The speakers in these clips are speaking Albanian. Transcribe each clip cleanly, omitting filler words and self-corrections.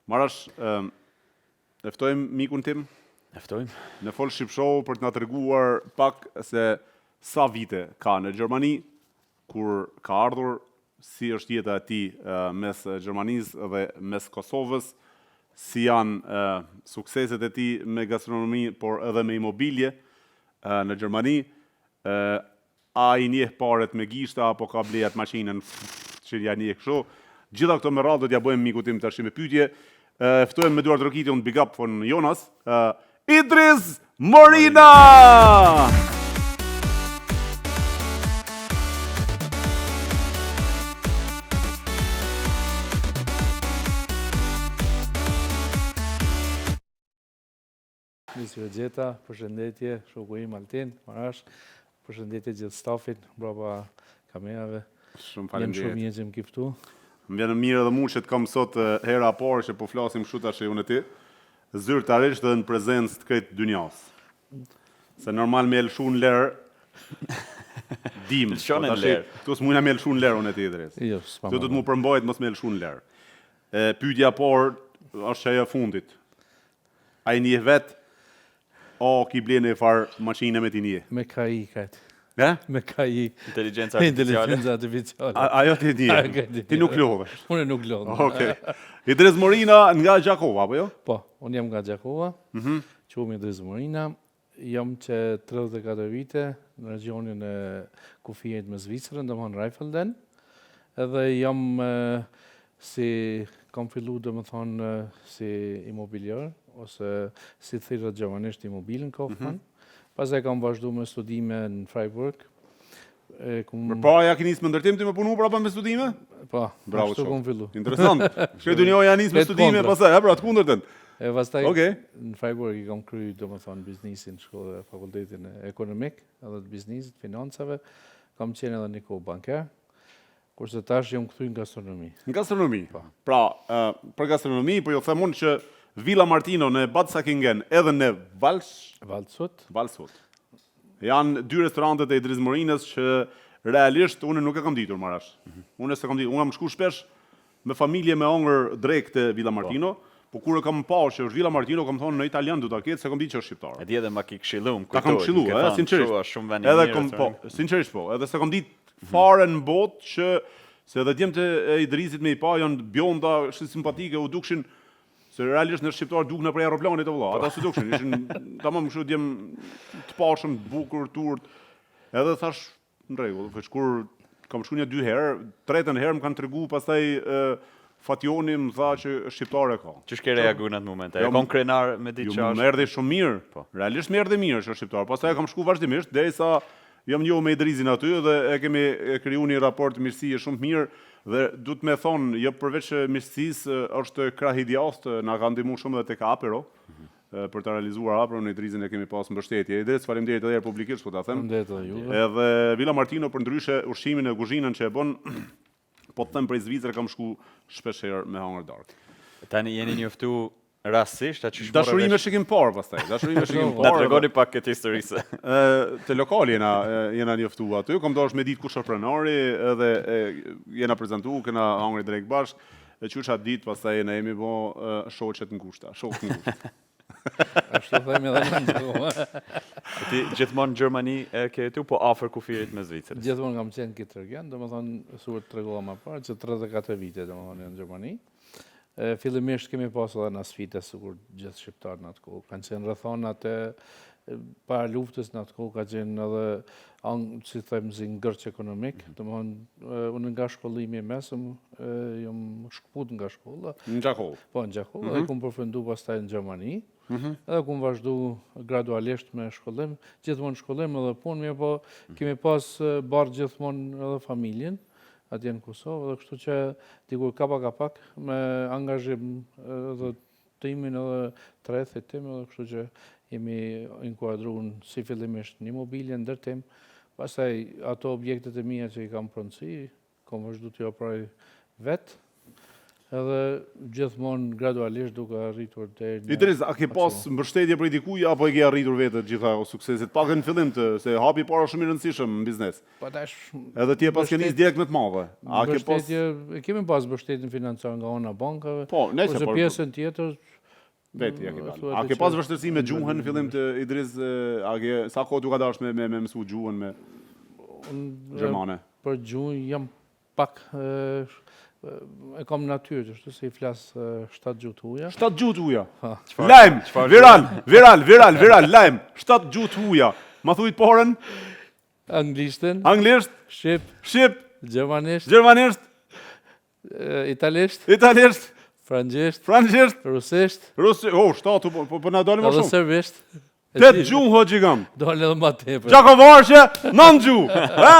Marash, e ftojmë mikun tim? E ftojmë. Në Fol Shqip Show për të na treguar pak se sa vite ka në Gjermani, kur ka ardhur, si është jeta e tij mes Gjermanisë dhe mes Kosovës, si janë sukseset e tij me gastronomi, por edhe me imobilje në Gjermani, A i njeh paret me gishta apo ka ble atë maqinën që ja njeh kështu. Gjitha këto me radhë do t'ja bëjmë mikut tim tash me pyetje. E ftojmë me duartrokitje un big up von Jonas. Idriz Morina! Mirë se ju gjeta, përshëndetje, shoku im Altin, Marash, përshëndetje gjithë stafit, brapa kamerave. Shumë faleminderit. Jam shumë mirë që më ki ftu. Më vjen mirë edhe mua që të kam sot hera e parë që po flasim kështu tash unë e ti, zyrtarisht dhe në prezencë të krejt dynjas. Se normal me e lëshu në lerë, dim. Lëshon po në lerë. Këtu s'mujna me lëshu në lerë unë e ti Idriz. Jo, s'pa. Këtu do të mu përmbajt mos me lëshu në lerë. E, pyetja e parë është që ajo e fundit. A i njeh vet? O ki ble një far maqine me t'i njeh? Me KI krejt. E? Me KI. Inteligjenca artificiale. Inteligjenca artificiale. A, ajo t'i njeh? Ti nuk lodhesh? Unë nuk lodhem. Okej. Idriz Morina nga Gjakova, apo jo? Po, unë jam nga Gjakova. Mm -hmm. Quhem Idriz Morina. Jam që 34 vite në regionin e kufirit me Zvicrën, domethonë Rheinfelden. Edhe jam si kam fillu domethonë si imobilier, ose si thirret gjermanisht Immobilienkaufmann. Mm -hmm. Pastaj kam vazhdu me studime në Freiburg. E kum... Për para ja ki nis me ndërtim ti me punu, pra me studime? Po, Bravo, ashtu kom fillu. Interesant. Shkoj dynjaja nis me studime, pastaj, ja pra, të kundërtën. E pastaj okay. në Freiburg i kam kry, domethonë, biznisin, shkollë, fakultetin ekonomik, edhe të biznisit, financave. Kam qenë edhe një kohë banker. Kurse tash jam kthy në gastronomi. Në gastronomi? Po. Pra, për gastronomi, po ju them unë që Villa Martino në Bad Säckingen edhe në Vals... Waldshut. Waldshut. Janë dy restorantet e Idriz Morinës që realisht unë nuk e kam ditur, Marash. Mm -hmm. Unë s'e kam ditur. Unë kam shku shpesh me familje me hongër drekë te Villa po. Martino, po kur e kam pa që është Villa Martino, kam thonë në italian do ta ketë, s'e kam ditur që është shqiptar. E di edhe ma ki këshillu, më kujtohet. Ta kam këshillu, e, sinqerisht. Shumë vend i mirë. Edhe kam, po, sinqerisht po, edhe s'e kam ditë mhm. fare në botë që se edhe djemtë e Idrizit me i pa janë bjonda, shumë simpatike, u dukshin Se realisht ne shqiptarët dukna prej aeroplanit o vëlla, ata s'u dukshin, ishin tamam kështu djem të pashëm, të bukur, të urtë. Edhe thash në rregull, veç kur kam shku një dy herë, tretën herë më kanë tregu pastaj Fatjoni më tha që shqiptar e ka. Qysh ke reagu në atë moment? E jo, kom krenar me ditë jo, që është. Më erdhi shumë mirë. Po. Realisht më erdhi mirë që është shqiptar. Pastaj kam shku vazhdimisht derisa Jam njohu me Idrizin aty dhe e kemi kriju një raport miqësie shumë të mirë dhe duhet me thonë, jo përveç miqësisë, është krah i djathtë, na ka ndihmu shumë edhe tek Apero, për ta realizuar Aperon, Idrizin e kemi pas mbështetje. Idriz, faleminderit edhe herë publikisht, po ta them. Faleminderit edhe juve. Edhe Villa Martino përndryshe ushqimin e kuzhinën që e bën, po të them prej Zvicre kam shku shpesh herë me hangër darkë. Tani jeni njoftu Rastësisht, a qysh Dashuri me shikim parë pastaj. Dashuri me shikim parë. Na tregoni pak këtë histori se. Ë te lokali jena jena njoftu aty, kom dashur me ditë kush është pronari, edhe e, jena prezantu, kena hangër drekë bashkë. E qysh atë ditë pastaj ne jemi bo shoqe të ngushta, shokë të ngushtë. Ashtu themi edhe ne. Ti gjithmonë në Gjermani e ke jetu, po afër kufirit me Zvicrën. Gjithmonë kam qenë në këtë region, domethënë sikur të tregova më parë që 34 vite domethënë në Gjermani. Fillimisht kemi pas edhe na sfida sikur gjithë shqiptarët në atë kohë. Kanë qenë rrethanat e para luftës në atë kohë ka qenë edhe si them si ngërç ekonomik, mm -hmm. domethënë unë nga shkollimi i mesëm jam shkëput nga shkolla. Në Gjakovë. Po, në Gjakovë, mm -hmm. dhe kum përfundu pastaj në Gjermani. Mm -hmm. Edhe kum vazhdu gradualisht me shkollim, gjithmonë shkollim edhe punë, mirëpo mhm. kemi pas barrë gjithmonë edhe familjen atje në Kosovë, dhe kështu që dikur ka pak a pak me angazhim edhe timin edhe të rrethit tim edhe kështu që jemi inkuadru si fillimisht në imobilje, ndërtim, pastaj ato objektet e mia që i kam pronësi, Kam vazhdu t'i operoj vetë. Edhe gjithmonë gradualisht duke arritur deri në Idriz, a ke pas mbështetje prej dikujt apo e ke arritur vetë të gjitha sukseset? Pak në fillim të se hapi i parë është shumë i rëndësishëm në biznes. Po tash Edhe ti e pas ke nis direkt me të madhe. A ke pas mbështetje, e kemi pas mbështetjen financiare nga ana e bankave. Po, nejse, kurse por pjesën tjetër vetë ja ke dalë. A ke pas vështirësi me gjuhën në fillim të Idriz, a ke sa kohë t'u ka dashur me me, me mësu gjuhën me gjermane? Për gjuhën jam Pak e kam natyrë, qështu se i flas 7 gjuhë të huja. 7 gjuhë të huja? Lajm, viral, viral, viral, viral, lajm, 7 gjuhë të huja. Ma thuj të parën? Anglishten. Anglisht. Shqip. Shqip. Gjermanisht. Gjermanisht. Italisht. Italisht. Frangjisht. Frangjisht. Rusisht. Rusisht, oh, 7, po, po, po na dalin më shumë. Edhe serbisht. Tetë gjuhë ho gjigant. Dalin edhe ma tepër. Gjakovarçe, nëntë gjuhë. Ha?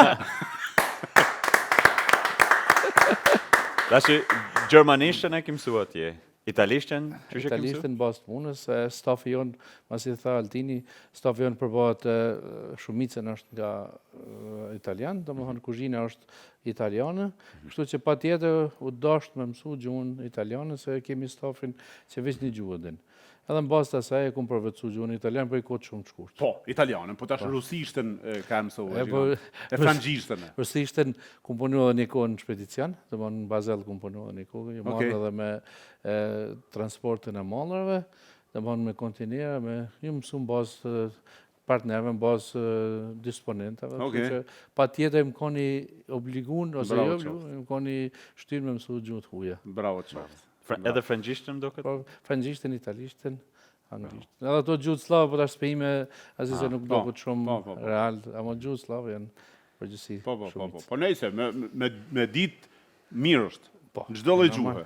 Tashi, gjermanishtën e ki mësu atje. Italishtën, qysh e ki mësu? Italishtën në bazë të punës, stafi jonë, masi tha Altini, stafi jonë përbëhet shumicën është nga italian, domethonë kuzhina është italiane, mhm. kështu që patjetër u dasht me mësu gjuhën italiane, se kemi stafin që veç një gjuhë din. Edhe në bazë të asaj e kom përvetësu gjuhën italiane për një kohë shumë të shkurt. Po, italianën, po tash po. rusishtën ka mësu, e, po, e frangjishtën. Rusishtën kom punu edhe një kohë në shpedicion, domethënë në Bazel kom punu edhe një kohë, jam marrë edhe me e, transportin e mallrave, domethënë me kontinera, me jam mësu në bazë të partnerëve, në bazë disponentave, okay. që patjetër jem kon i obligun, ose jo obligun, jem kon i shtyn me mësu gjuhë të huja. Bravo qoftë. Edhe frëngjishtën më duket? Po, frëngjishtën, italishtën, anglishtën. Edhe ato gjuhët sllave, po tash s'pe hi me, asi se ah, nuk po, duket shumë po, po, real, ama gjuhët sllave janë përgjithësi Po, po, po, po. Po nejse, me, me, me dit mirë është. Po. Çdo lloj gjuhe.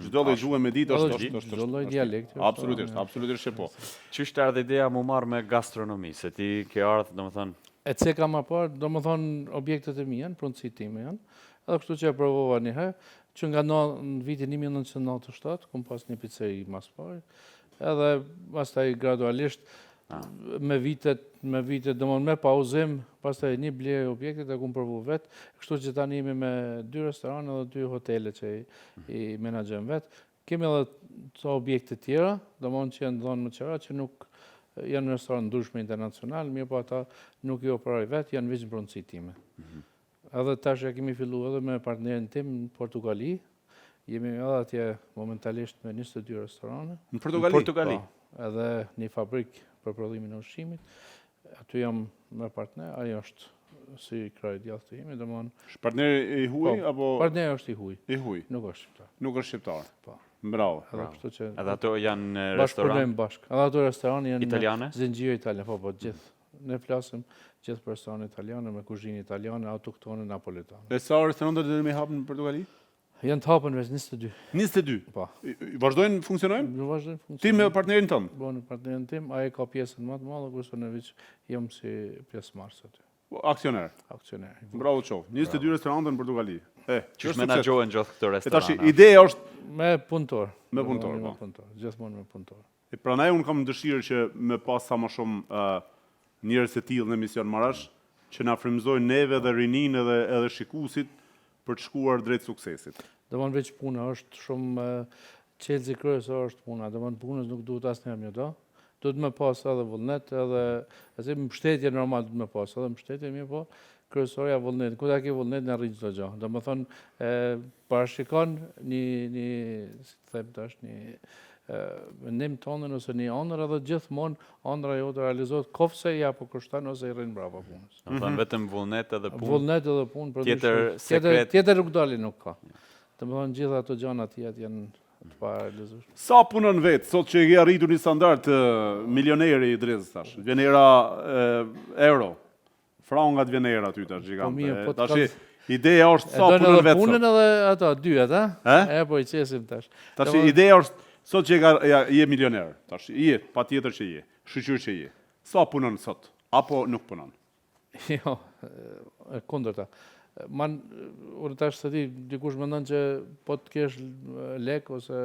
Çdo lloj gjuhe me ditë është është është çdo lloj dialekti. Absolutisht, absolutisht që po. Qysh të erdhi ideja m'u marr me gastronomi, se ti ke ardhur, domethënë E ceka më parë, domethënë objektet e mia janë, pronësitë time janë. Edhe kështu që e provova një herë, që nga në vitin 1997 kom pas një pizzeri mas pari. Edhe pastaj gradualisht ah. me vitet, me vitet, domethënë me pauzim, pastaj një blerje objektit e kom provu vetë, kështu që tani jemi me dy restorane dhe dy hotele që i, i menaxhojmë vetë. Kemi edhe ca objekte tjera, domethënë që janë dhënë me qera, që nuk janë restorane ndryshme internacional, mirëpo ata nuk i operoj vetë, janë veç në pronësi time. Mm -hmm. Edhe tash e kemi fillu edhe me partnerin tim në Portugali, jemi edhe atje momentalisht me 22 restorane. Në Portugali? Në Portugali. Po, edhe një fabrikë për prodhimin e ushqimit. Aty jam me partner, ai është si krahu i djathtë imi, domethënë... Është partneri i huaj, po, apo... Partneri është i huaj. I huaj? Nuk është shqiptar. Nuk është shqiptar? Po. Bravo. Edhe kështu që... Edhe ato janë restoran? Bashkëpunojmë bashkë. Edhe ato restorane janë... Italiane? Zinxhirë italiane, po, po, gjithë. Ne flasim gjithë për restorane italiane, me kuzhinë italiane, autoktone, napoletane. E sa restorante do të hapën në Portugali? Janë të hapën veç 22. 22? Po. Vazhdojnë funksionojnë? Në vazhdojnë funksionojnë. Ti me partnerin tënd? Po, me partnerin tim, ai ka pjesën më të madhe, kurse unë veç jam si pjesëmarrës aty. Po, aksioner. Aksioner. Bravo qoftë. 22 restorante në Portugali. E, qysh menaxhohen gjithë këto restorante? E tash ideja është me punëtor. Me punëtor, po. Me punëtor, gjithmonë me punëtor. E prandaj unë kam dëshirë që me pas sa më shumë uh, njerëz të tillë në emision Marash, që na frymëzojnë neve dhe rininë edhe edhe shikuesit për të shkuar drejt suksesit. Domthon veç puna është shumë çelësi kryesor është puna, domthon punës nuk duhet asnjëherë me da. Duhet me pas edhe vullnet, edhe edhe mbështetje normal duhet me pas, edhe mbështetje mirëpo kryesorja vullnet. Kur ta ke vullnet arrin çdo gjë. Domethënë e parashikon një një si të them tash një mendim tëndin ose një ëndërr edhe gjithmonë ëndrra jote realizohet qoftë se ja po kushton ose i rrin mbrapa punës. Do të thënë mhm. vetëm vullnet edhe punë. Vullnet edhe punë, për tjetër sekret. Tjetër nuk dalin nuk ka. Domethënë gjithë ato gjëra tjera janë të parealizueshme. Sa punon vetë, sot që e ke arritur një standard milioneri Idriz tash, vjen era euro. Franga të vjen era aty tash gjigante. Po mirë, po të tash ideja është sa punon vetë. Punën edhe ato dy ata. E po i qesim tash. Tash ideja është sot që ka ja, je milioner. Tash je, patjetër që je. Shyqyr që je. Sa punon sot apo nuk punon? Jo, e kundërta. Man, unë tash s'e di, dikush mendon që po të kesh lek ose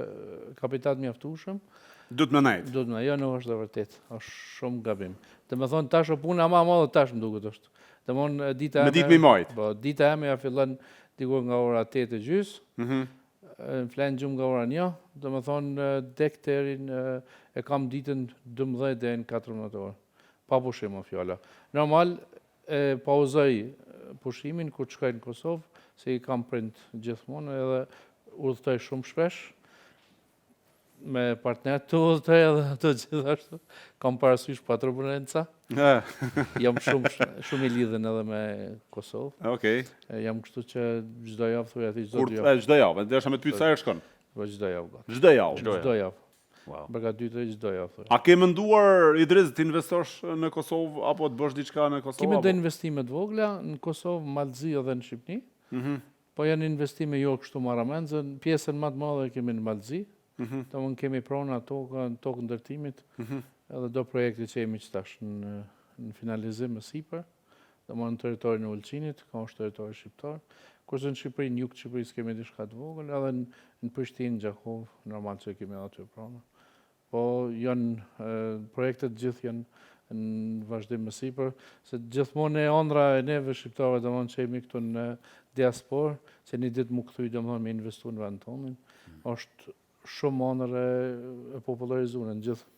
kapital të mjaftueshëm, Duhet me nejt. Duhet me, jo nuk është e vërtetë, është shumë gabim. Domethënë, tash o puna ma e madhe tash më duket është. Domethënë, dita Me ditë me i majt. Po, dita eme ja fillon diku nga ora 8 e gjys, mm -hmm. Flen gjumë nga ora 1, domethonë dek terin e kam ditën 12 deri në 14 orë. Pa pushim o fjala. Normal, e pauzoj pushimin kur të shkoj në Kosovë, se i kam prind gjithmonë edhe udhëtoj shumë shpesh, me partner të udhëtoj edhe ato gjithashtu. Kam parasysh pa turbulenca. Jam shumë shumë i lidhun edhe me Kosovë. Okej. Jam kështu që çdo javë thuaj aty çdo dy javë. Çdo javë, desha me të pyet sa herë shkon. Po çdo javë gati. Çdo javë. Çdo javë. Wow. Bëka dy tre çdo javë thuaj. A ke menduar Idriz të investosh në Kosovë apo të bësh diçka në Kosovë? Kemi do investime të vogla në Kosovë, Mal të Zi edhe në Shqipëni. Mhm. Po janë investime jo kështu marramendëse, pjesën më të madhe e kemi në Mal të Zi. Mm -hmm. Domethënë kemi prona, toka, në tokë ndërtimit, mm -hmm. edhe do projekte që jemi që tash në, në finalizim e sipër, domethënë në territorin e Ulqinit, ka është territori shqiptar, kurse në Shqipëri, në jug të Shqipërisë kemi diçka të vogël, edhe në, në Prishtinë, në Gjakovë, normal që kemi edhe aty prona. Po janë projektet gjithë janë në vazhdim e sipër, se gjithmonë e andrra e neve shqiptarëve domethënë që jemi këtu në diasporë, që një ditë m'u kthy domethënë me investu në vend tonin, mm. është shumë andërr e, e popullarizuar në gjithë.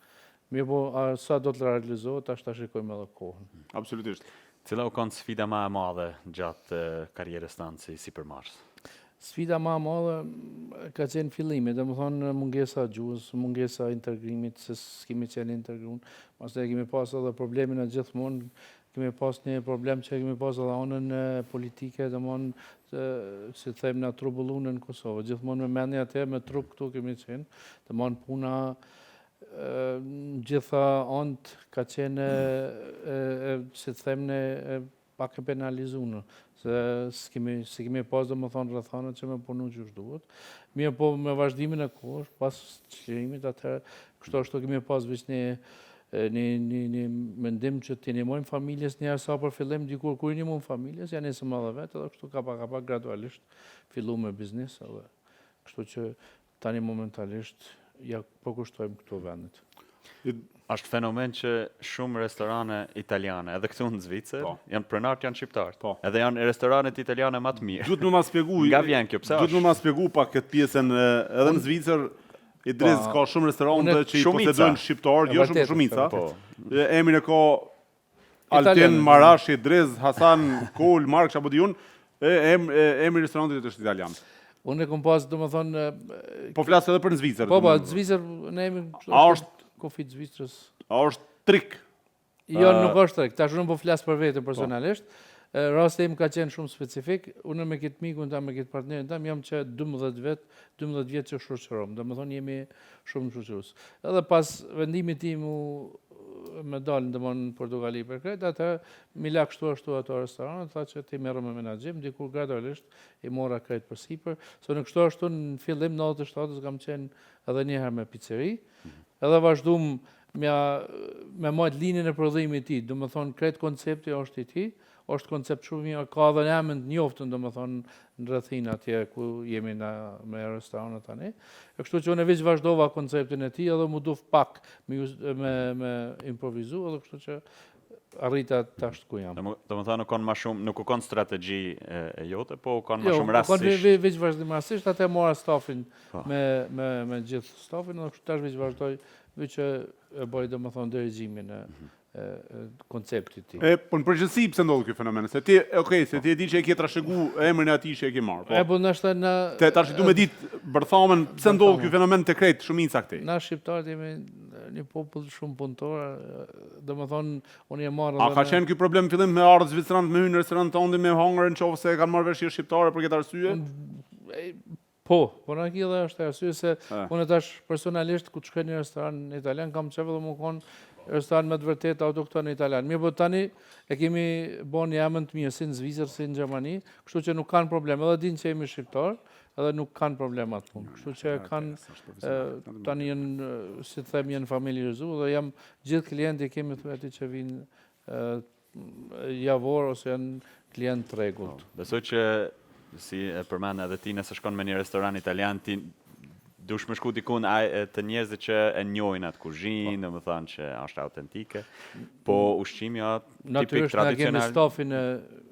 Mirëpo, a, sa do të realizohet, tash ta shikojmë edhe kohën. Mm. Absolutisht. Cila u kanë sfida ma e madhe gjatë karrierës tënde si sipërmarrës? Sfida ma e madhe ka qenë fillimi, domethonë mungesa e gjuhës, mungesa e integrimit, se s'kemi qenë integruar. Pastaj kemi pas edhe problemin e gjithmonë, kemi pas një problem që kemi pas edhe anën politike, domethonë, si të them, na turbulluar në Kosovë. Gjithmonë me mendje atje, me trup këtu kemi qenë. Domethonë puna në gjitha anët ka qenë, si të them, ne pak e penalizuar, se s'kemi, s'kemi pas domethonë rrethanat që me punu qysh duhet. Mirëpo me vazhdimin e kohës, pas çlirimit atëherë, kështu ashtu kemi pas veç një, një, një, një mendim që t'i nimojmë familjes një sa për fillim, dikur kur i nimojmë familjes, ja nisëm edhe vetë, edhe kështu ka pak ka pak gradualisht fillu me biznis edhe kështu që Tani momentalisht ja përkushtojmë këtu vendit. Është fenomen që shumë restorane italiane, edhe këtu në Zvicër, po. janë pronarët janë shqiptarët. Po. Edhe janë restoranet italiane më të mirë. Duhet me ma spjegu. Nga vjen kjo, pse është? Duhet me ma spjegu pak këtë pjesën edhe në Zvicër. Idriz po. ka shumë restorante që i posedojnë shqiptarët, jo shumë shumica. Po. Emrin e ka Altin, Marash, Idriz, Hasan, Kol, Mark, apo di unë, e, em, e, emri i restorantit është italian. Unë e kom pas, domethonë... Po flas edhe për në Zvicër. Po, po, në Zvicër, ne jemi... A është... Kufi të Zvicrës. A është trik? Jo, nuk është trik. Tash unë po flas për vete po. personalisht. Rasti im ka qenë shumë specifik. Unë me këtë mikun tam, me këtë partnerin tam, jam që 12 vjet, 12 vjet që shoqërohem. Domethonë jemi shumë shoqërues. Edhe pas vendimit tim u me dalë domethënë në Portugali për krejt, atëherë m'i la kështu ashtu ato restoranet, tha që ti merru me menaxhim, dikur gradualisht i mora krejt përsipër, se në kështu ashtu në fillim 97-ës kam qenë edhe një herë me pizzeri, mhm. edhe vazhdum me, me majtë linjën e prodhimit tij, domethonë krejt koncepti është i tij, është koncept shumë mirë, ka edhe një emën të njoftun, domethonë, në rrethinë atje ku jemi na me restoranet tani. E kështu që unë veç vazhdova konceptin e tij edhe m'u duf pak me, me, me improvizu, edhe kështu që arrita tash ku jam. Domethonë nuk kanë ma shumë, nuk u kanë strategji e, e jote, po u kanë ma jo, shumë rastësisht. Jo, u kanë veç vazhdim rastësisht, atë mora stafin po. me, me, me gjithë stafin, edhe kështu tash veç vazhdoj, veç e, e bëj domethonë dirigjimin e, mm -hmm. konceptit tij. E, po në përgjithësi pse ndodh ky fenomen? Se ti, okay, se ti e di që e ke trashëgu emrin e atij që e ke marrë. Po. E po ndoshta në Te tash du me ditë bërthamën pse ndodh ky fenomen te krejt shumica këtej. Na shqiptarët jemi një popull shumë punëtor, domethonë unë jam marrë A ka qenë ky problem në fillim me ardhë zviceranët me hyrë në restorant tëndin me hangër në qoftë se e kanë marrë vesh që shqiptare për këtë arsye? Po, po në kjo dhe është arsye se unë tash personalisht ku të shkoj në restoran italian kam qef edhe me konë restoran me të vërtetë autokton italian. Mirëpo tani e kemi bo një emën të mirë si në Zvicër, si në Gjermani, kështu që nuk kanë problem, edhe dinë që jemi shqiptar, edhe nuk kanë problem atë punë. Kështu që kanë, tani janë, si të them, janë familiarizu dhe jam gjithë klientët i kemi thuaj aty që vinë javor ose janë klient të rregullt. Po, besoj që si e përmend edhe ti nëse shkon me një restoran italian ti dush me shku dikun ai të njerëzit që e njohin atë kuzhinë, po. domethënë që është autentike. Po ushqimi është tipik Natyrisht na kemi stafin e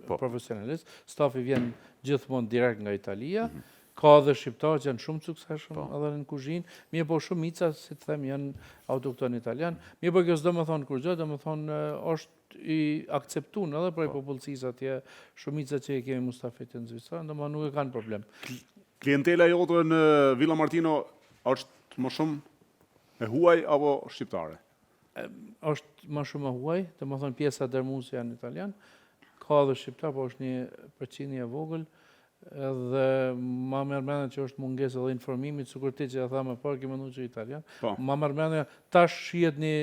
po. profesionalist, stafi vjen gjithmonë direkt nga Italia. Mm -hmm. Ka edhe shqiptarë që janë shumë të suksesshëm po. edhe në kuzhinë, mirëpo shumica, si të them, janë autokton italian. Mirëpo kjo s'do me thonë kurgjë, do me thonë është i akceptun edhe prej po. popullsisë atje, shumica që i kemi mustafirin zviceran, do me thonë nuk e kanë problem. Klientela jote në Villa Martino është më shumë e huaj apo shqiptare? Është më shumë e huaj, do me thonë pjesa dërmuese janë italian, ka edhe shqiptar, po është një përqindje e vogël, edhe ma merr mendja që është mungesë edhe informimit, sikur ti që e tha më parë, ke mendu që italian, po. ma merr mendja, tash shihet një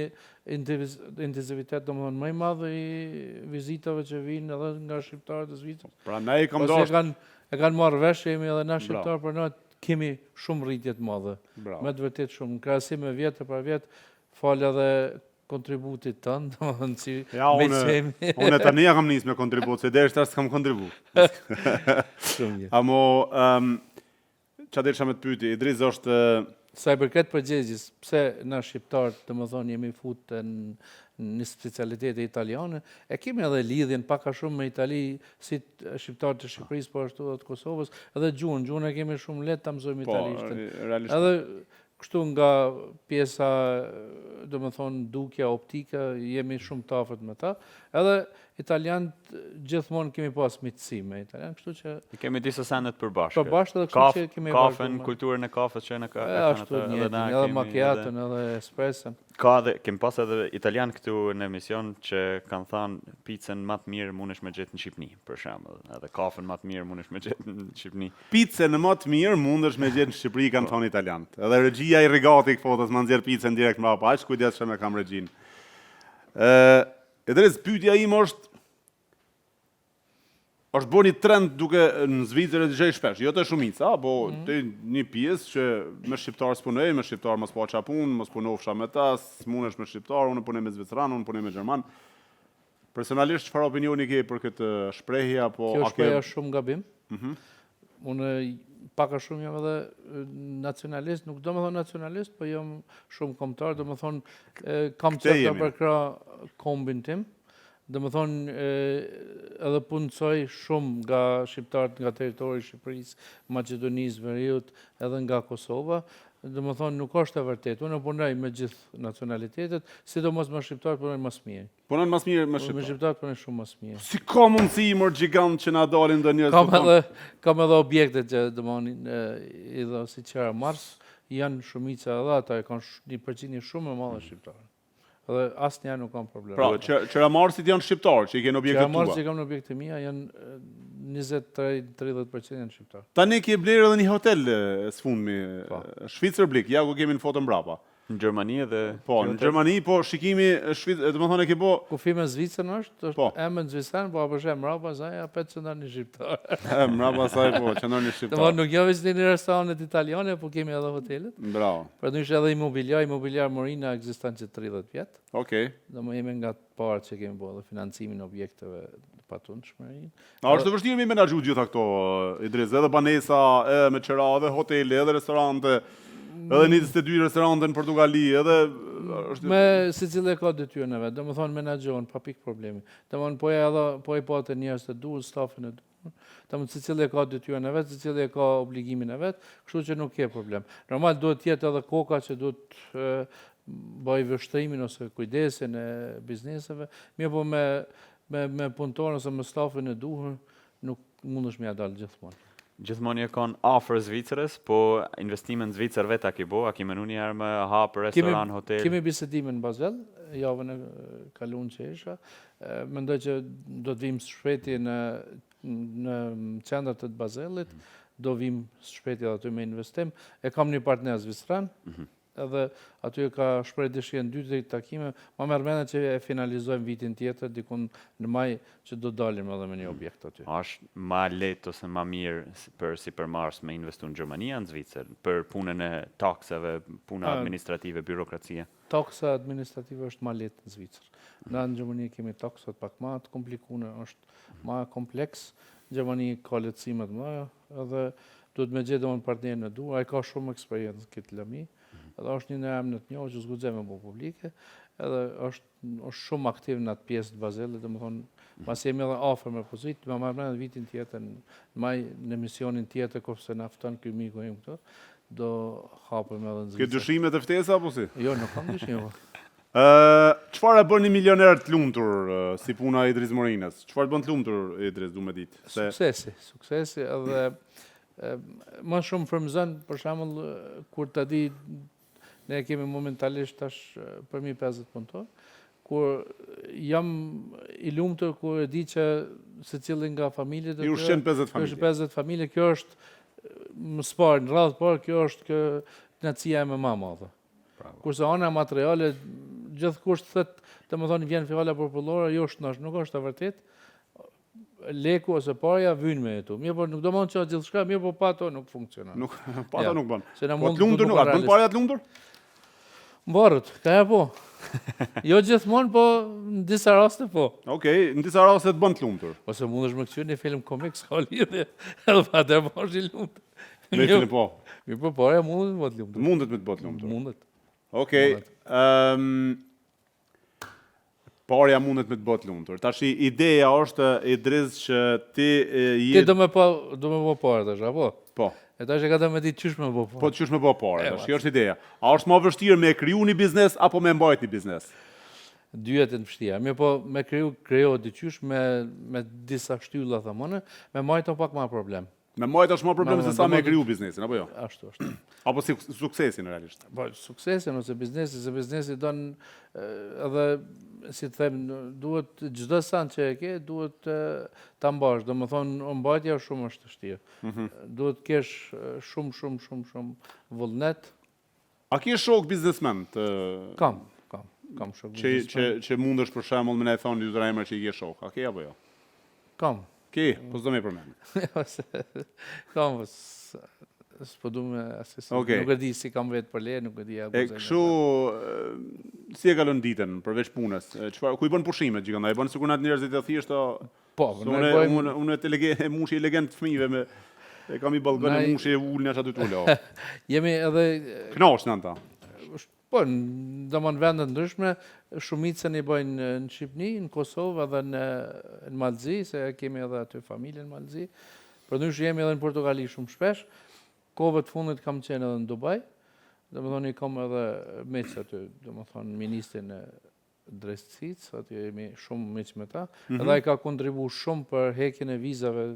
intensivitet, do me thonë, më i madh i vizitave që vijnë edhe nga shqiptarët e Zvicrës. Pra, na e kam dashtë. Kanë, e kanë marrë vesh që jemi edhe na shqiptarë, për na kemi shumë rritje të madhe. Me të vërtetë shumë. Në krahasim me vjet e parvjet, Falë edhe kontributit tënd, domethënë si ja, me qemi. Unë tani ja kam nisë me kontribut, se deri tash s'kam kontribu. Shumë mirë. Amo, um, ça desha me të pyti, Idriz është... Sa i përket përgjigjes, pse na shqiptarët, domethënë, jemi fut në një specialitete italiane, e kemi edhe lidhjen pak a shumë me Itali, si shqiptarët të Shqipërisë, po ashtu edhe të Kosovës, edhe gjuhën, gjuhën e kemi shumë lehtë ta mësojmë po, italishtën. Realisht. Edhe Kështu nga pjesa, domethënë, dukja, optika, jemi shumë të afërt me ta. Edhe italianët gjithmonë kemi pas miqësi me italianë, kështu që... I kemi disa sene të përbashkëta. Përbashkëta dhe kështu që kemi Kafen, kulturën e kafes që në ka... E, ashtu një, edhe macchiaton, edhe espresso. Ka edhe, kemi pas edhe italian këtu në emision që kanë thanë picën ma të mirë mundesh me gjetë në Shqipni, për shembull, edhe kafen ma të mirë mundesh me gjetë në Shqipni. Picën ma të mirë mundesh me gjetë në Shqipëri kanë thonë italianët. Edhe regjia i rigati fotos ma nxjerr picën direkt mbrapa, aq kujdesshëm e kam regjinë. Ë, Idriz, pyetja ime është është bërë një trend duke në Zvicër e dëgjoj shpesh, jo te shumica, po mm -hmm. te një pjesë që me shqiptar s'punoj, me shqiptar mos paça punë, mos punofsha me ta, s'munesh me shqiptar, unë punoj me zviceran, unë punoj me gjerman. Personalisht çfarë opinioni ke për këtë shprehje apo Kjo shprehje është shumë gabim. Mhm. Unë pak a shumë jam edhe nacionalist, nuk do me thonë nacionalist, po jam shumë kombëtar, do me thonë kam qejf ta përkrah kombin tim, do me thonë edhe punësoj shumë nga shqiptarët nga territori i Shqipërisë, Maqedonisë, Veriut, edhe nga Kosova, do me thonë nuk është e vërtetë, unë punoj me gjithë nacionalitetet, sidomos me shqiptarët punoj më së miri. Punon më së miri me shqiptarët. Me shqiptarët punoj shumë më së miri. Si ka mundësi mor gjigant që na dalin ndonjë Kam edhe kam edhe objekte që domethënë i dha si qeramarrës, janë shumica edhe ata e kanë një përqindje shumë e madhe shqiptarë. Edhe asnjëherë nuk kam problem. Pra, që qeramarrësit janë shqiptarë, që i ke në objektet tua. Qeramarrësit që kam në objektet e mia janë 23-30% janë shqiptarë. Tani ke blerë edhe një hotel së fundmi, po. Schweizerblick, ja ku kemi në foto mbrapa. Në Gjermani edhe Po, në Gjermani, po shikimi Shvic, domethënë e ke bo Kufi me Zvicrën është, është po. emër zviceran, po apo sheh mbrapa saj apet qëndron një shqiptar. E, mbrapa saj po, qëndron një shqiptar. Domethënë nuk jo veç një restorantet italiane, po kemi edhe hotelet. Bravo. Përndryshe edhe imobiliar, imobiliar Morina ekziston që 30 vjet. Okej. Okay. Domethënë jemi nga të parët që kemi bo edhe financimin e objekteve të patundshme. A është e vështirë me menaxhu gjitha këto, Idriz, edhe banesa, edhe me qera, edhe hotele, edhe restorante, edhe 22 restorante në Portugali, edhe është Me secili e ka detyrën e vet, domethënë menaxhohen pa pikë problemi. Domethënë po e edhe po i pate njerëz të duhur, stafin e duhur. Domethënë secili e ka detyrën e vet, secili e ka obligimin e vet, kështu që nuk ke problem. Normal duhet të jetë edhe koka që duhet bëj vështrimin ose kujdesin e bizneseve, mirëpo me Me me punëtorën ose me stafin e duhur nuk mundesh me ia dalë gjithmonë. Gjithmonë je kon afër Zvicrës, po investime në Zvicër vetë a ki bo, a ki menu një herë me hap restoran, hotel? Kemi bisedime në Basel, javën e kaluar që isha. Mendoj që do të vijmë së shpejti në në qendër të Baselit, mhm. do vijmë së shpejti edhe aty me investim. E kam një partner zviceran, mhm. Edhe aty e ka shpreh dëshirën dy tre takime, ma merr mendja që e finalizojmë vitin tjetër, dikun në maj që do dalim edhe me një objekt aty. A është ma lehtë ose ma mirë për sipërmarrës me investu në Gjermani a në Zvicër, për punën e taksave, puna administrative, byrokracia? Taksa administrative është ma lehtë në Zvicër. Na në Gjermani kemi taksat pak ma të komplikume, është ma kompleks. Në Gjermani ka lehtësi më të mëdha, edhe. Duhet me gjetë domethënë partnerin e duhur, ai ka shumë eksperiencë në këtë lëmi, mhm. edhe është një në emër të njohur që s'guxoj me bo publike, edhe është është shumë aktiv në atë pjesë të Bazelit, domethënë, mhm. pasi jemi edhe afër me pozitë, ma merr mendja vitin tjetër, në maj, në emisionin tjetër, kurse na fton ky miku im këtu, do hapëm edhe në Zvicer. Ke dyshime te ftesa, apo si? Jo, nuk kam dyshime. Po. Çfarë e bën një milioner të lumtur, si puna e Idriz Morinës? Çfarë të bën të lumtur, Idriz, du me ditë? Se... Suksesi, suksesi edhe më shumë frymëzon, për shembull, kur të di, ne kemi momentalisht tash përmi 50 punëtorë, kur jam i lumtur kur e di që secili nga familjet e tyre... I ushqen 50 familje. 50 familje, kjo është më së pari, në radhë të parë, kjo është kë kënaqësia ime ma e madhe. Kurse ana materiale, gjithkush thotë, domethënë vjen fjala popullore, jo është nuk është e vërtet, leku ose parja vynë me jetu. Mirë, po nuk do me thonë që gjithçka, mirë, po pa to nuk funksionon. Nuk, pa to nuk bën. Se po të lumtur nuk, a bën parja të lumtur? Mbarët, ka ja po. Jo gjithmonë, po në disa raste po. Okej, në disa raste të bën të lumtur. Ose mundesh me këqyrë një film komik, s'ka lidhje, edhe pa të bësh i lumtur. Me film po. Mirë, po parja mundet me të bë të lumtur. Mundet me të bë të lumtur. Mundet. Okej. Ëm Parja mundet me të bë të lumtur. Tashi ideja është Idriz që ti je Ti do me pa do me bë pare tash, apo? Po. E tash e ka do me ditë qysh me bë pare. Po qysh me bë pare, tash kjo është ideja. A është më vështirë me kriju një biznes apo me mbajt një biznes? Dyjat janë të vështira. Mirë po me kriju krijohet diqysh me me disa shtylla thonë, me majt o pak ma problem. Me majt është më problem se sa me kriju biznesin, apo jo? Ashtu është. Apo si suksesin realisht? Po, suksesin ose biznesin, se biznesi don edhe, si të them, duhet çdo send që e ke, duhet ta mbash. Domethënë, mbajtja shumë është e vështirë. Mhm. Duhet kesh shumë, shumë, shumë, shumë vullnet. A ke shok biznesmen të... Kam, kam, kam shok biznesmen. Që, që, që mundesh për shembull me na thonë dy tre emra që i ke shok, a ke apo jo? Kam. Ke, po s'do me përmend. Kam, po s'po du me asesi. Okay. Nuk e di si kam vetë për le, nuk e di a E kështu, si e kalon ditën përveç punës? Çfarë ku i bën pushimet gjithë? A i bën sikur atë njerëzit e thjeshtë Po, ne unë bëjmë unë unë të lege e mushi elegant fëmijëve me e kam i ballkon e mushi e ulën aty të ulo. Jemi edhe Kënaqesh në ata. Po, domethënë vende të ndryshme, shumicën i bëjnë në Shqipni, në Kosovë edhe në në Mal të Zi, se kemi edhe aty familje në Mal të Zi. Përndryshe jemi edhe në Portugali shumë shpesh. Kohëve të fundit kam qenë edhe në Dubai. Domethënë i kam edhe miq aty, domethënë ministrin e drejtësisë, aty jemi shumë miq me ta, mm -hmm. edhe ai ka kontribu shumë për hekjen e vizave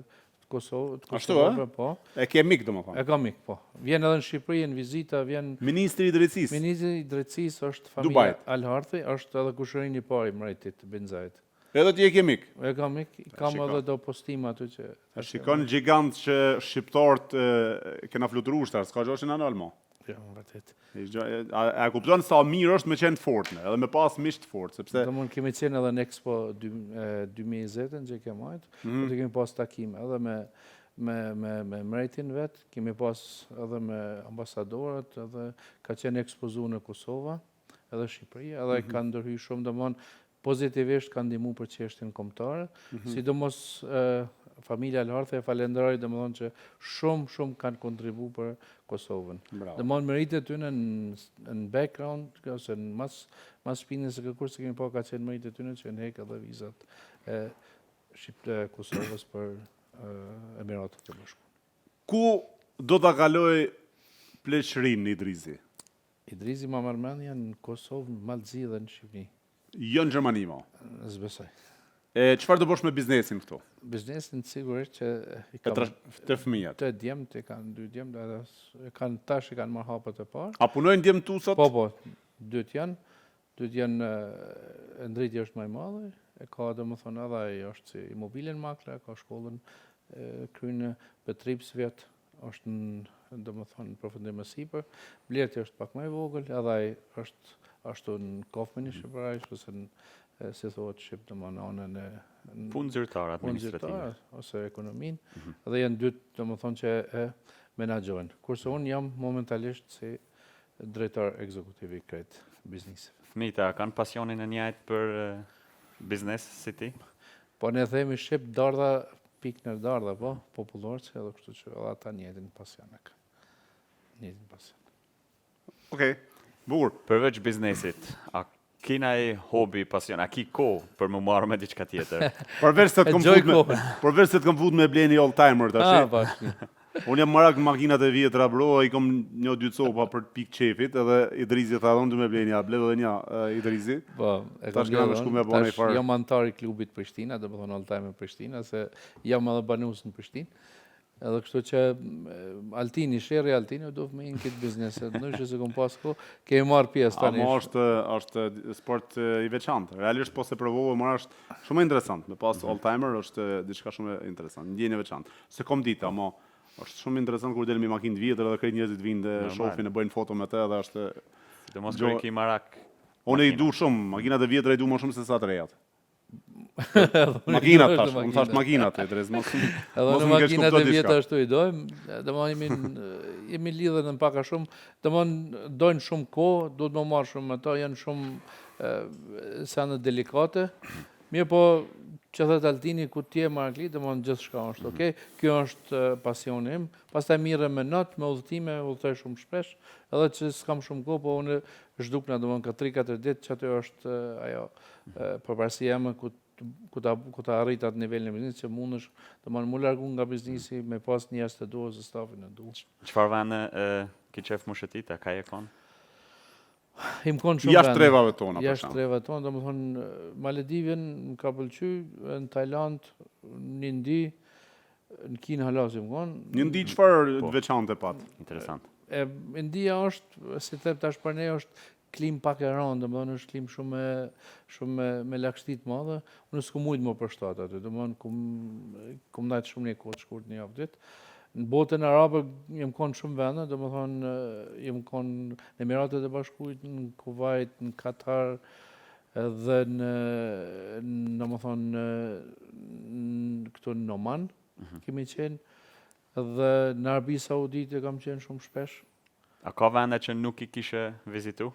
të Kosovë, të Kosovë, po. E ke mik, domethënë? E kam mik, po. Vjen edhe në Shqipëri, në vizita, vjen... Ministri i Drejtësisë? Ministri i Drejtësisë është familja Al-Harthi, është edhe kushërini i parë i mbretit Bin Zayed. Edhe ti e ke mik? E kam mik, kam edhe do postime aty që... A shikon gjigant që shqiptarët kena fluturu shtar, s'ka gjo që na nal mo. Jo, në vërtet. A, a kupton sa mirë është me qenë të fort, edhe me pas miq të fort, sepse... Domethënë kemi qenë edhe në Expo 2020-ën që kemi majtë, mm -hmm. kemi pas takime edhe me, me, me, me mretin vetë, kemi pas edhe me ambasadorët, edhe ka qenë ekspozu në Kosova, edhe Shqipëria, edhe mm -hmm. ka ndërhy shumë, domethënë, pozitivisht ka ndihmu për çështjen kombëtare, mm -hmm. sidomos familja Al-Harthi e falenderoj domethënë që shumë shumë kanë kontribu për Kosovën. Domethënë meritë e tyne në, në background ose në mas mas shpinës së kërkur se kemi pa ka qenë meritë e tyne që janë hek edhe vizat e Shqip e Kosovës për Emiratet e Bashkuara. Ku do ta kaloj pleqërinë Idrizi? Idrizi ma merr mendja në Kosovë, në Mal të Zi dhe në Shqipëri. Jo në Gjermani mo. S'besoj. E çfarë do bësh me biznesin këtu? Biznesin sigurisht që i kam te fëmijët. Te djemtë, i kanë dy djemtë, edhe e kanë tash i kanë marrë hapat e parë. A punojnë djemtë tu sot? Po, po, dytë janë. Dytë janë Endriti është më i madhi, e ka domethënë edhe ai është si Immobilienmakler, ka shkollën e kryen Betriebswirt, është në, domethënë, në përfundim e sipër. Blerti është pak më i vogël, edhe ai është ashtu në kaufmännische Bereich, ose në, si thotë shqip, domethënë, anën e... Punë zyrtare, administrative. Punë zyrtare, ose ekonomin, mm -hmm. dhe janë dytë, domethënë, që e menaxhojnë. Kurse unë jam momentalisht si drejtor ekzekutiv i krejt bizneseve. Fëmijët a kanë pasionin e njëjtë për biznes si ti? Po ne themi shqip, dardha. Pikë në Dardha, po, popullorci edhe kështu që edhe ata njëjtin pasion e kanë. Njëjtin pasion. Okej, bukur. Përveç biznesit, a ki naj hobi, pasion, a ki kohë për me u marrë me diçka tjetër? Përveç se të kom fut me, përveç se të kom fut me ble një old timer tash. Ah, po. Unë jam marak në makinat e vjetra bro, i kom një dy copa për të pikë qefit, edhe Idrizi tha unë du me ble një, bleu edhe një Idrizi. Po, e kam Tash shku me tash jam anëtar i klubit Prishtina, domethënë old timer Prishtina, se jam edhe banues në Prishtinë. Edhe kështu që Altini, sherri Altini, u duf me në këtë biznes, ndryshe s'e kom pas kohë, kemi marrë pjesë tani. Ama është, është sport i veçantë, realisht po s'e provove, më është shumë interesant, me pas mm -hmm. old timer është diçka shumë interesant, ndjenjë e veçantë. S'e kom ditë, ama është shumë interesant kur del me makinë të vjetër edhe krejt njerëzit vinë dhe shohin e bëjnë foto me të edhe është Sidomos kur i ki marak. Unë i du shumë, makinat e vjetra i du më shumë se sa të rejat. Makinat tash, unë thash makinat e drejt, mos Edhe në makinat e vjetra ashtu i dojmë, domethënë jemi jemi lidhur në pak a shumë, domethënë dojnë shumë kohë, duhet me u marrë shumë me to, janë shumë sene delikate. Mirëpo, që thotë Altini ku ti je marakli, domethënë gjithçka është mhm. okay. Kjo është pasioni im. Pastaj mirrem me not, me udhëtime, udhëtoj shumë shpesh, edhe që s'kam shumë kohë, po unë zhdukna domethënë ka 3-4 ditë që aty është ajo përparësia jeme ku ku ta ku ta arrit atë nivelin e biznesit që mundesh, domethënë mu largu nga biznesi me pas njerëz të duhur ose stafin e duhur. Çfarë vende ki qef mu shëtit, a ka je kon? Jam kon shumë Jashtë trevave tona, për Jashtë trevave tona, domethënë Maledivën më ka pëlqy, në Tajland, në Indi, në Kinë hala s'jam kon. Në Indi çfarë po. të veçantë pat? Interesant. E India është, si them tash për ne është klimë pak e rëndë, domethënë është klimë shumë me shumë me, me lagështi të madhe. Unë s'kum mujt me u përshtat aty, domethënë kum kum ndajt shumë një kohë të shkurt një javë ditë. Në botën arabe jam kon shumë vende, domethënë jam kon në Emiratet e Bashkuara, në Kuvajt, në Katar, edhe në domethënë në këtu në Oman mm -hmm. kemi qenë dhe në Arabi Saudite kam qenë shumë shpesh. A ka vende që nuk i kishe vizitu?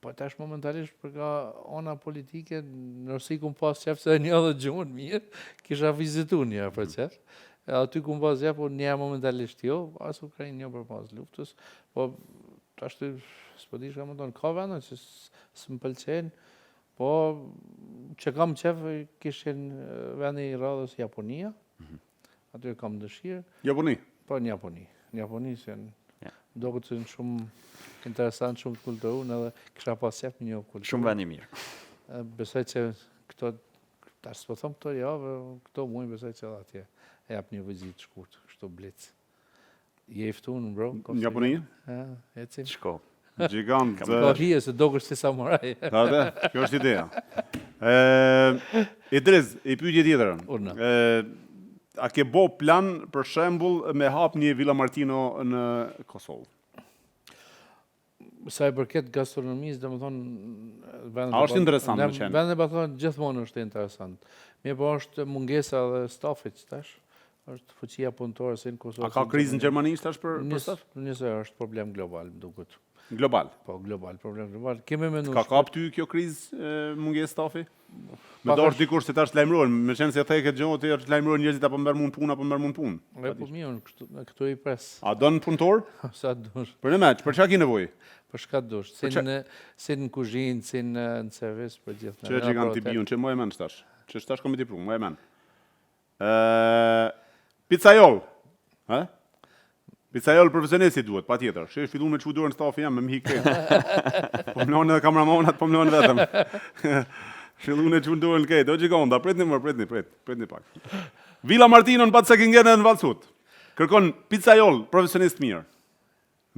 Po tash momentalisht për nga ona politike, në Rusi kum pas qef se e njoh dhe gjuhën mirë, kisha vizitu një herë për mhm. qef. E aty kum pas qef, po një momentalisht jo, as Ukrainë jo për pas luftës, po tash të s'po di çka me thonë, ka vende që s'më pëlqejnë, po që kam qef kish qenë vendi i radhës Japonia, mm -hmm. Aty e kam dëshirë. Japoni? Po, në Japoni. Në Japoni, se në ja. doket se janë shumë interesant, shumë të kulturun, edhe kisha pas qef me njohë kulturën. Shumë vend i mirë. Besoj që këto, tash s'po thom këto javë, këto muj, besoj që edhe atje e jap një vizitë shkurt, kështu blic. Je i ftun, bro. Në Japoni? Ja, ecim. Shko. Gjigant. Ka hije se dokesh si samuraj. Ta dhe, kjo është ideja. E, Idriz, i pyetje tjetër. Urna. E, a ke bo plan për shembull me hap një Villa Martino në Kosovë? Sa i përket gastronomisë, domethënë vendet A është interesant me qenë? Vendet e Ballkanit gjithmonë është interesant. Mirëpo është mungesa dhe stafit tash, është fuqia punëtore si në Kosovë. A ka krizë në Gjermani tash për për staf? Nëse është problem global, më duket. Global. Po, global, problem global. Kemi menduar. Ka kap ty kjo krizë mungesë stafi? Me do është dikush se tash lajmërohen, me qenë se the këtë gjë, ti është lajmërohen njerëzit apo merr mund punë apo merr mund punë. E po mirë, unë këtu këtu i pres. A don punëtor? Sa dush. Për në meç, për çka ke nevojë? Për çka dush, si në si në kuzhinë, si në në servis për gjithë. Që gjigant i biun, që më e mend tash. Që tash kam i pru, më e mend. Ë pizzaiol. Ë? Pizzaiol profesionist i duhet, patjetër. Shi fillu me çu dorën stafi jam me më hik. Po më lënë edhe kameramanat, po më lënë vetëm. Fillu me çu dorën krejt. O gjiganda, pritni më, pritni, prit, pritni pak. Villa Martino në Bad Säckingen në Waldshut. Kërkon pizzaiol profesionist mirë.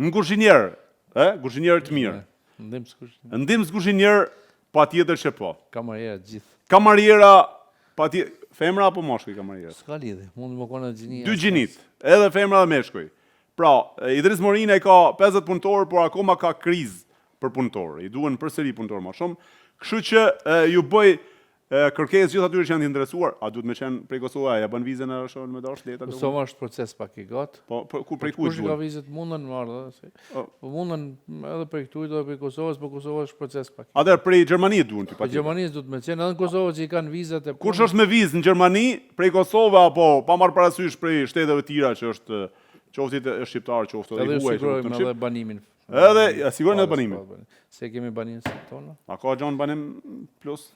Në kuzhinier, ë, kuzhinier të mirë. Ndihmës kuzhinier. Ndihmës kuzhinier, patjetër që po. Kamariera gjithë. Kamariera, patjetër, femra apo mashkuj kamariera? S'ka lidhje, mund me konë gjinia. Dy gjinit, edhe femra dhe meshkuj. Pra, Idriz Morina i ka 50 punëtorë, por akoma ka krizë për punëtorë. I duhen përsëri punëtorë më shumë. Kështu që ju bëj. Kërkesë gjithë atyre që janë të interesuar, a duhet me qenë prej Kosove, a ja bën vizën a është me dash leta? Kosova është proces pak i gatë. Po, po ku prej kujt duhet? Kush ka vizët mundën me ardhë, si. Po mundën edhe prej këtu edhe prej Kosovës, po Kosova është proces pak. Atëherë prej Gjermanisë duhen ty patjetër. Prej Gjermanisë duhet me qenë edhe në Kosovë që i kanë vizat e Kush është me vizë në Gjermani, prej Kosove apo pa marrë parasysh prej shteteve të tjera që është qoftë shqiptar, qoftë edhe i huaj, qoftë në shqip. Edhe banimin. Edhe ja sigurojnë edhe banimin. Se kemi banim si tonë. A ka gjon banim plus?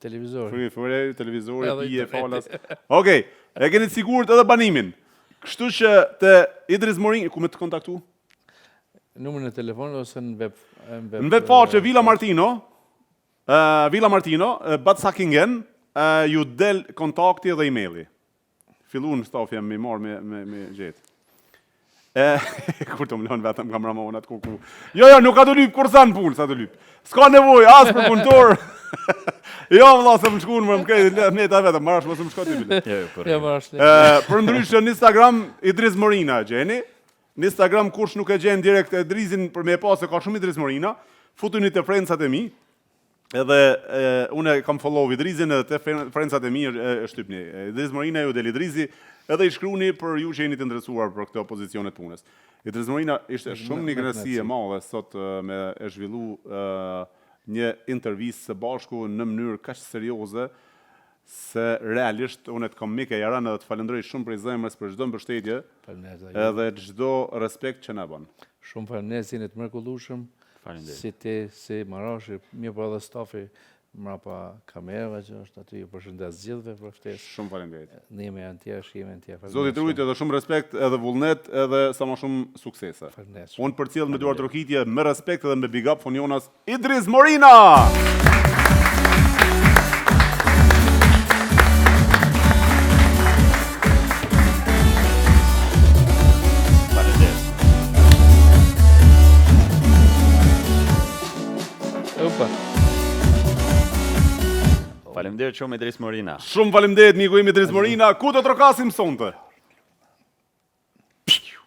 Televizori. Fri, fri, televizori, pije, falas. Okej, e keni të sigurt edhe banimin. Kështu që te Idriz Morina, ku me të kontaktu? Numrin e telefonit ose në web në web, në web faqe Villa Martino, uh, Villa Martino, Bad Säckingen, uh, ju del kontakti dhe emaili. Fillun stafi jam me marr me me me gjet. E, kur të më lënë vetëm kameramanat ku ku. Jo, jo, nuk ka të lyp kurrsen punë, sa të lyp. S'ka nevojë as për punëtor. jo, vëlla, se më shkuan më më krejt, le ta vetëm, marash mos më shko ty bile. Jo, jo, po. Jo, marash. Ë, përndryshe në Instagram Idriz Morina e gjeni. Në Instagram kush nuk e gjen direkt Idrizin për me e pa se ka shumë Idriz Morina, futuni te friendsat e mi. Edhe e, unë kam follow Idrizin edhe te friendsat e mi e, e shtypni. Idriz Morina ju del Idrizi edhe i shkruani për ju që jeni të interesuar për këto pozicione të punës. Idriz Morina ishte shumë një kënaqësi e madhe sot me e zhvillu një intervistë së bashku në mënyrë kaq serioze se realisht unë të kam mik e jaran edhe të falënderoj shumë prej zemrës për çdo mbështetje edhe çdo respekt që na bën. Shumë faleminderit, jeni të mrekullueshëm. Faleminderit. Si ti, si Marashi, mirëpo edhe stafi mrapa kamerave që është aty, ju përshëndes gjithëve për ftesë. Shumë faleminderit. Ne jemi janë tjerë, shihemi janë tjerë. Zoti të rujt edhe shumë respekt edhe vullnet edhe sa më shumë suksese. Faleminderit. Unë përcjell me duartrokitje, me respekt edhe me big up Fon Jonas Idriz Morina! Opa. Faleminderit shumë Idriz Morina. Shumë faleminderit miku im Idriz Morina. Ku do trokasim sonte?